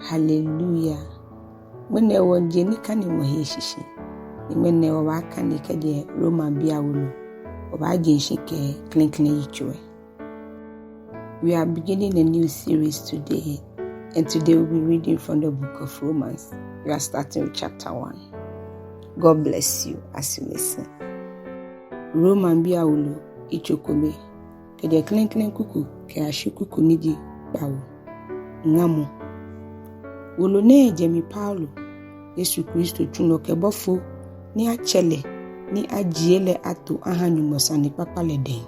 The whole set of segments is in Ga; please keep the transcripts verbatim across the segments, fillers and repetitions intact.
Hallelujah. Ŋmɛnɛ wɔje nikanemɔ hee shishi. Ni ŋmɛnɛ wɔbaakane kɛjɛ Romabii awolo. Wɔbaaje shishi kɛ klɛŋklɛŋ yitso lɛ. We are beginning a new series today, and today we'll be reading from the book of Romans. We are starting with chapter one. God bless you as you listen. Romabii awolo, yitso kome, kɛjɛ klɛŋklɛŋ kuku kɛyashi kuku ni ji kpawo. Ŋamɔ. Wolo nɛɛ jɛ mi Paulo, Yesu Kristo tsulɔ kɛ bɔfo ni atsɛ lɛ ni ajie lɛ ato aha Nyɔŋmɔ sanekpakpa lɛ dɛŋ.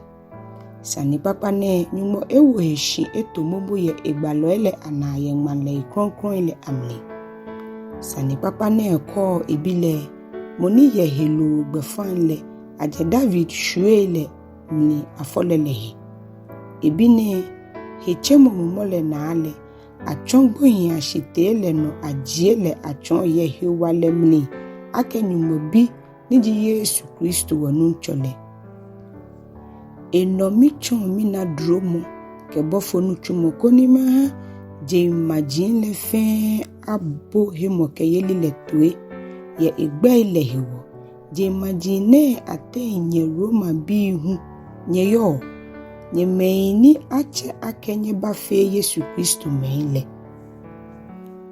Sanekpakpa nɛɛ Nyɔŋmɔ ewo he shi eto momo yɛ egbalɔi lɛ anaa yɛ ŋmalɛi krɔŋkrɔŋi lɛ amli. Sanekpakpa nɛɛ kɔɔ eBi lɛ, mɔ ni yɛ heloo gbɛfaŋ lɛ ajɛ David shwiei lɛ mli afɔ lɛ lɛ he. EBi nɛɛ, hetsemɔ mumɔ lɛ naa lɛ, atsɔ gbohiiashitee lɛ nɔ ajie lɛ atsɔɔ yɛ hewalɛ mli akɛ Nyɔŋmɔ Bi ni ji Yesu Kristo wɔ-Nuŋtsɔ lɛ. Enɔ mitsɔɔ mina duromɔ kɛ bɔfo nitsumɔ koni maha jeŋmaji lɛ fɛɛ abo hemɔkɛyeli lɛ toi yɛ egbɛi lɛ hewɔ, jeŋmaji nɛɛ ateŋ nyɛ Romabii hu nyɛyɔɔ, nyɛ mɛi ni atsɛ akɛ nyɛbafee Yesu Kristo mɛi lɛ.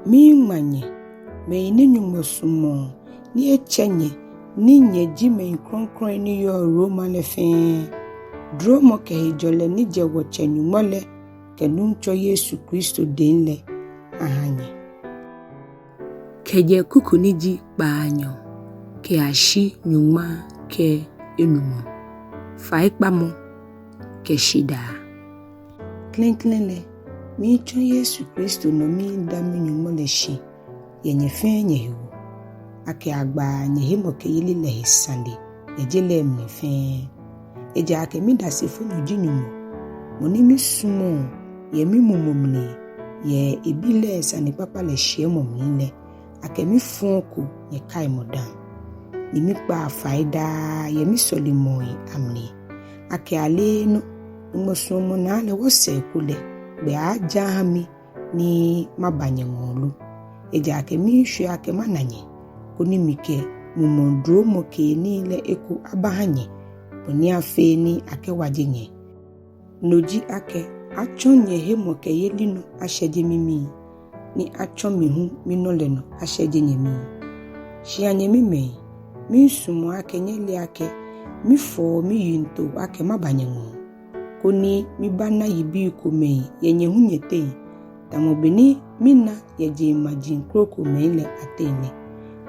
Miiŋma nyɛ, mɛi ni Nyɔŋmɔ sumɔɔ, ni etsɛ nyɛ, ni nyɛji mɛi krɔŋkrɔŋi ni yɔɔ Roma lɛ fɛɛ, duromɔ kɛ hejɔlɛ ni jɛ wɔ-Tsɛ Nyɔŋmɔ lɛ kɛ Nuŋtsɔ Yesu Kristo dɛŋ lɛ aha nyɛ. Kɛjɛ kuku ni ji kpaanyɔ kɛyashi nyɔŋma kɛ enumɔ. Faikpamɔ kɛ shidaa. Klɛŋklɛŋ lɛ, miitsɔ Yesu Kristo nɔ miida mi-Nyɔŋmɔ lɛ shi yɛ nyɛ fɛɛ nyɛhewɔ, akɛ agbaa nyɛhemɔkɛyeli lɛ he sane yɛ je lɛ mli fɛɛ. Ejaakɛ midasefonyo ji Nyɔŋmɔ, mɔ ni misumɔɔ yɛ mimumɔ mli yɛ eBi lɛ sanekpakpa lɛ shiɛmɔ mli lɛ, akɛ mifɔɔko nyɛkaimɔ dã, ni mikpaa fai daa yɛ misɔlemɔi amli, akɛ aleenɔ Nyɔŋmɔ suɔmɔ naa lɛ wɔsɛɛ ko lɛ gbɛ aaaja aha mi ni maba nyɛŋɔɔ lo. Ejaakɛ miishwe akɛ mana nyɛ, koni mikɛ mumɔŋ duromɔ keenii lɛ eko abaha nyɛ, bɔ ni afee ni akɛwaje nyɛ. No ji akɛ atsɔ nyɛhemɔkɛyeli nɔ ashɛje mimii, ni atsɔ mi hu minɔ lɛ nɔ ashɛje nyɛmii. Shi anyɛmimɛi, miisumɔ akɛ nyɛle akɛ mifɔɔ miyiŋtoo akɛ maba nyɛŋɔɔ, koni mibana yibii komɛi yɛ nyɛ hu nyɛteŋ, tamɔ bɔ ni mina yɛ jeŋmaji krokomɛi lɛ ateŋ lɛ.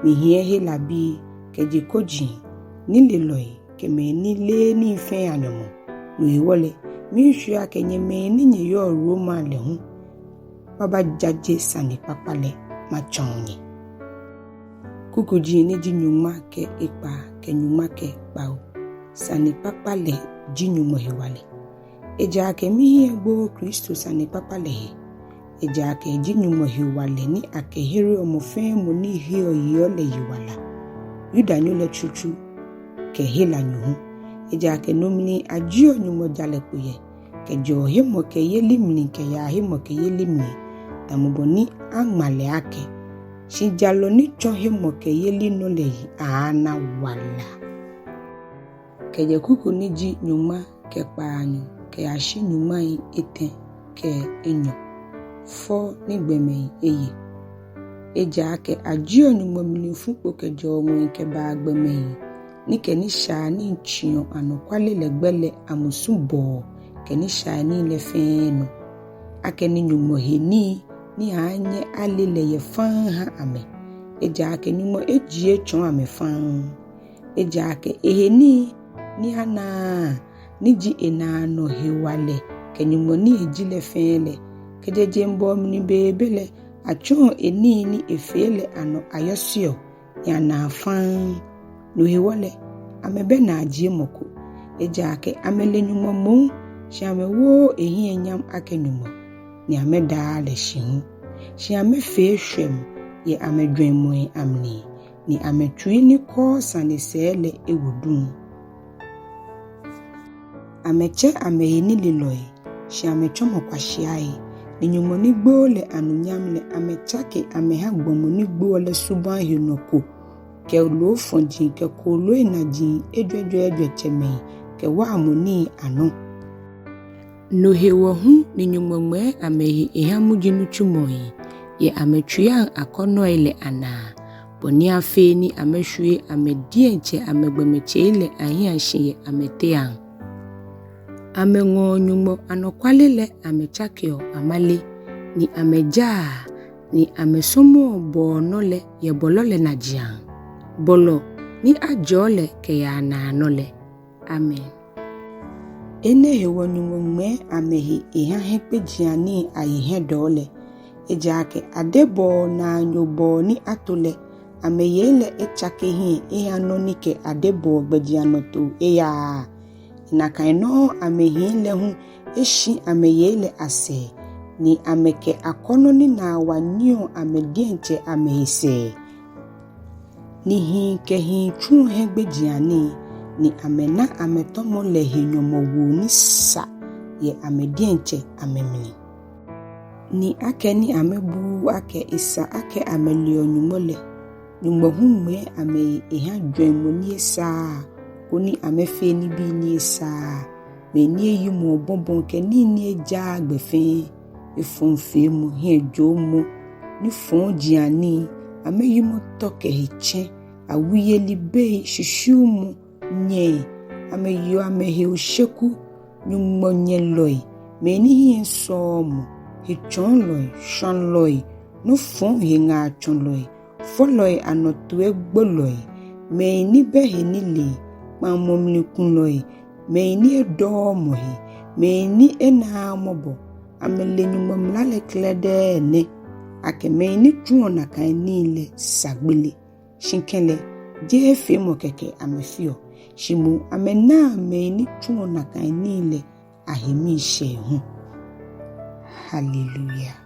Mihiɛ Helabii kɛ jeŋ koji, nilelɔi kɛ mɛi ni leee nii fɛɛ anyɔmɔ. No hewɔ lɛ, miishwe akɛ nyɛ mɛi ni nyɛyɔɔ Roma lɛ hu, mabajaje sanekpakpa lɛ matsɔɔ nyɛ. Kukuji ni ji nyɔŋma kɛ ekpaa kɛ nyɔŋma kɛ kpawo. Sanekpakpa lɛ ji Nyɔŋmɔ hewalɛ. Ejaakɛ mihiɛ gbooo Kristo sanekpakpa lɛ he. Ejaakɛ eji Nyɔŋmɔ hewalɛ ni akɛhereɔ mɔ fɛɛ mɔ ni heɔ yeɔ lɛ yiwala, Yudanyo lɛ tsutsu kɛ Helanyo hu. Ejaakɛ no mli ajieɔ Nyɔŋmɔ jalɛ kpo yɛ, kɛjɛɔ hemɔkɛyeli mli kɛyaa hemɔkɛyeli mli, tamɔ bɔ ni aŋma lɛ akɛ: Shi jalɔ ni tsɔ hemɔkɛyeli nɔ lɛ yi aaana wala. Kɛjɛ kuku ni ji nyɔŋma kɛ kpaanyɔ kɛyashi nyɔŋmai etɛ kɛ enyɔ. Fɔ ni gbɔmɛi eye. Ejaakɛ ajieɔ Nyɔŋmɔ mlifu kpo kɛjɛɔ ŋwɛi kɛbaa gbɔmɛi, ni kɛ nishaianii tsiɔ anɔkwale lɛ gbɛ lɛ amusubɔɔ kɛ nishaianii lɛ fɛɛ nɔ, akɛni Nyɔŋmɔ he nii ni aaanyɛ ale lɛ yɛ faŋŋ ha amɛ. Ejaakɛ Nyɔŋmɔ ejie etsɔɔ amɛ faŋŋ. Ejaakɛ ehe nii ni anaaa, ni ji enaanɔ hewalɛ kɛ Nyɔŋmɔ ni eji lɛ fɛɛ lɛ, kɛjɛ jeŋbɔɔ mli beebe lɛ, atsɔɔ enii ni efee lɛ anɔ ayɔseɔ, ni anaa faŋŋ. No hewɔ lɛ, amɛbɛ naajiemɔ ko. Ejaakɛ amɛle Nyɔŋmɔ moŋ, shi amɛwooo ehiɛ nyam akɛ Nyɔŋmɔ, ni amɛdaaa lɛ shi hu. Shi amɛfee shwɛm yɛ amɛjwɛŋmɔi amli, ni amɛtsui ni kɔɔɔ sane sɛɛ lɛ ewo duŋ. Amɛtsɛ amɛhe nilelɔi, shi amɛtsɔmɔ kwashiai, ni nyɔŋmɔ ni gbooo lɛ anunyam lɛ amɛtsake amɛha gbɔmɔ ni gboɔ lɛ subaŋ he nɔ ko kɛ loofɔji kɛ kooloi naji ejwɛjwɛɛjwɛtsɛmɛi kɛ waamɔ nii anɔ. No hewɔ hu ni nyɔŋmɔ ŋmɛɛ amɛhe eha muji nitsumɔi yɛ amɛtsuiiaŋ akɔnɔi lɛ anaa, bɔ ni afee ni amɛshwie amɛdiɛŋtsɛ amɛgbɔmɔtsei lɛ ahiɛ shi yɛ amɛteaŋ. Amɛŋɔɔ nyɔŋmɔ anɔkwale lɛ amɛtsakeɔ amale, ni amɛjaa, ni amɛsɔmɔɔ bɔɔnɔ lɛ yɛ bɔlɔ lɛ najiaŋ, bɔlɔ ni ajɔɔ lɛ kɛyaa naanɔ lɛ. Amen. Enɛ hewɔ nyɔŋmɔ ŋmɛɛ amɛhe eha hiɛgbejianii ahe hiɛdɔɔ lɛ. Ejaakɛ adebɔɔ naanyobɔɔ ni ato lɛ, amɛyei lɛ etsake hiɛ eha nɔ ni kɛ adebɔɔ gbɛjianɔtoo eyaaa. Nakai nɔŋŋ amɛhii lɛ hu eshi amɛyei lɛ asɛɛ, ni amɛkɛ akɔnɔ ni naa wa nyiɛɔ amɛdiɛŋtsɛ amɛhe sɛɛ. Ni hii kɛ hii tsuɔ hiɛgbejianii, ni amɛna amɛtɔmɔ lɛ he nyɔmɔwoo ni sa yɛ amɛdiɛŋtsɛ amɛmli. Ni akɛni amɛbuuu akɛ esa akɛ amɛleɔ Nyɔŋmɔ lɛ, Nyɔŋmɔ hu ŋmɛɛ amɛhe eha jwɛŋmɔ ni esaaa, koni amɛfee nibii ni esaaa, mɛi ni eyimɔ obɔbɔ kɛ nii ni ejaaa gbɛ fɛɛ, efɔŋfeemɔ, hiɛjoomɔ, nifɔjianii, amɛyimɔtɔ kɛ hetsɛ, awuyeli bei, shishiumɔ, nyɛ, amɛyeɔ amɛhe osheku, Nyɔŋmɔnyɛlɔi, mɛi ni hiɛ sɔɔmɔ, hetsɔɔlɔi, shwalɔi, nɔ fɔŋ he ŋaatsɔlɔi, fɔlɔi anɔ toigbolɔi, mɛi ni bɛ henilee, kpaŋmɔ mli kulɔi, mɛi ni edɔɔɔ mɔ he, mɛi ni enaaa mɔbɔ, amɛle Nyɔŋmɔ mla lɛ krɛdɛɛ nɛ, akɛ mɛi ni tsuɔ nakai nii lɛ sa gbele. Shi kɛlɛ, jeee feemɔ kɛkɛ amɛfeɔ, shi moŋ amɛnaa mɛi ni tsuɔ nakai nii lɛ ahe miishɛɛ hu. Hallelujah.